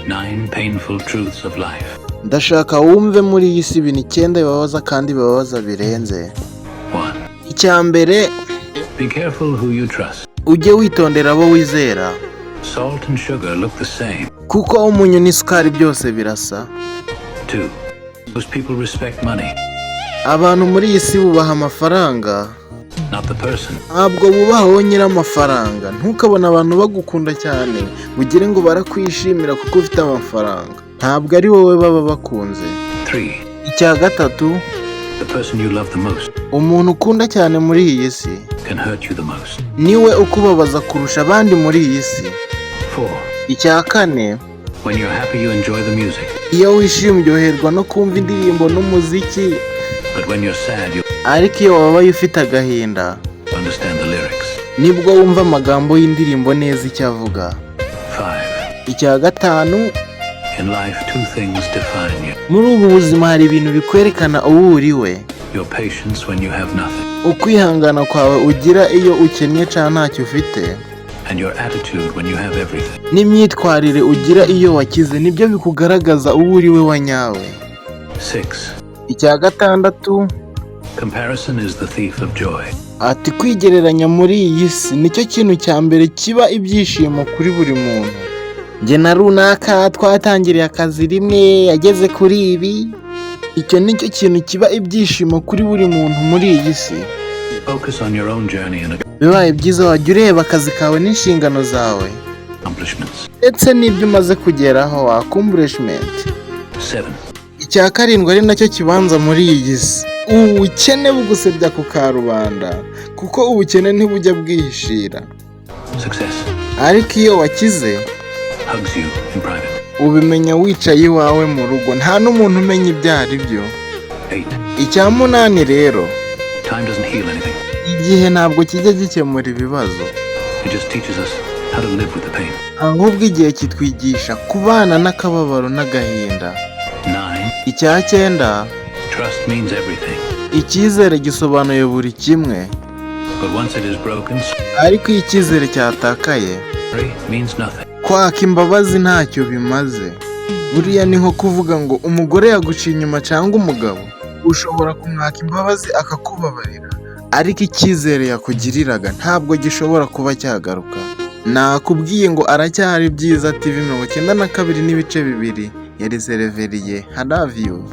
Nine painful truths of life. Ndashaka wumve muri iyi si ibintu icyenda bibabaza kandi bibabaza birenze. One. Icya mbere: Be careful who you trust. Ujye witondera abo wizera, Salt and sugar look the same. kuko umunyu n'isukari byose birasa. Two. Most people respect money, Abantu muri iyi si bubaha amafaranga, not the person. ntabwo bubaha wowe nyir'amafaranga. Ntukabone abantu bagukunda cyane ngo ugire ngo barakwishimira kuko ufite amafaranga. Ntabwo ari wowe baba bakunze. Three. Icya gatatu: The person you love the most Umuntu ukunda cyane muri iyi si can hurt you the most. niwe ukubabaza kurusha abandi muri iyi si. Four. Icya kane: When you're happy, you enjoy the music. Iyo wishimye, uryoherwa no kumva indirimbo n'umuziki, But when you're sad, you ariko iyo wababaye, ufite agahinda, understand the lyrics. nibwo wumva amagambo y'indirimbo neza icyo avuga. Five. Icya gatanu: In life, two things define you: Muri ubu buzima hari ibintu bikwerekana uwo uri we: your patience when you have nothing, Ukwihangana kwawe ugira iyo ukennye cyangwa ntacyo ufite, and your attitude when you have everything. n'imyitwarire ugira iyo wakize, nibyo bikugaragaza uwo uri we wa nyawe. Six. Icya gatandatu: Comparison is the thief of joy. Ati kwigereranya muri iyi si nicyo kintu cya mbere kiba ibyishimo kuri buri muntu. Njye na runaka twatangiriye akazi rimwe, yageze kuri ibi. Icyo nicyo kintu kiba ibyishimo kuri buri muntu muri iyi si. Focus on your own journey and Bibaye byiza wajya ureba akazi kawe n'inshingano zawe, accomplishments. ndetse n'ibyo umaze kugeraho, accomplishment. Seven. Icya karindwi, ari nacyo kibanza muri iyi si: ubukene bugusebya ku karubanda, kuko ubukene ntibujya bwihishira. Success Ariko iyo wakize, hugs you in private. ubimenya wicaye iwawe mu rugo, nta n'umuntu umenya ibyo ari byo. 8. Icya munani rero: Time doesn't heal anything. Igihe ntabwo kijya gikemura ibibazo. It just teaches us how to live with the pain. Ahubwo igihe kitwigisha kubana n'akababaro n'agahinda. 9. Icya cyenda: Trust means everything. Icyizere gisobanuye buri kimwe, But once it is broken, ariko iyo icyizere cyatakaye, sorry means nothing. kwaka imbabazi ntacyo bimaze. Buriya ni nko kuvuga ngo umugore yaguciye inyuma cyangwa umugabo, ushobora kumwaka imbabazi akakubabarira, ariko icyizere yakugiriraga ntabwo gishobora kuba cyagaruka. Nakubwiye ngo aracyahari. Byiza TV 92.2, yari Sereveriye. I love you.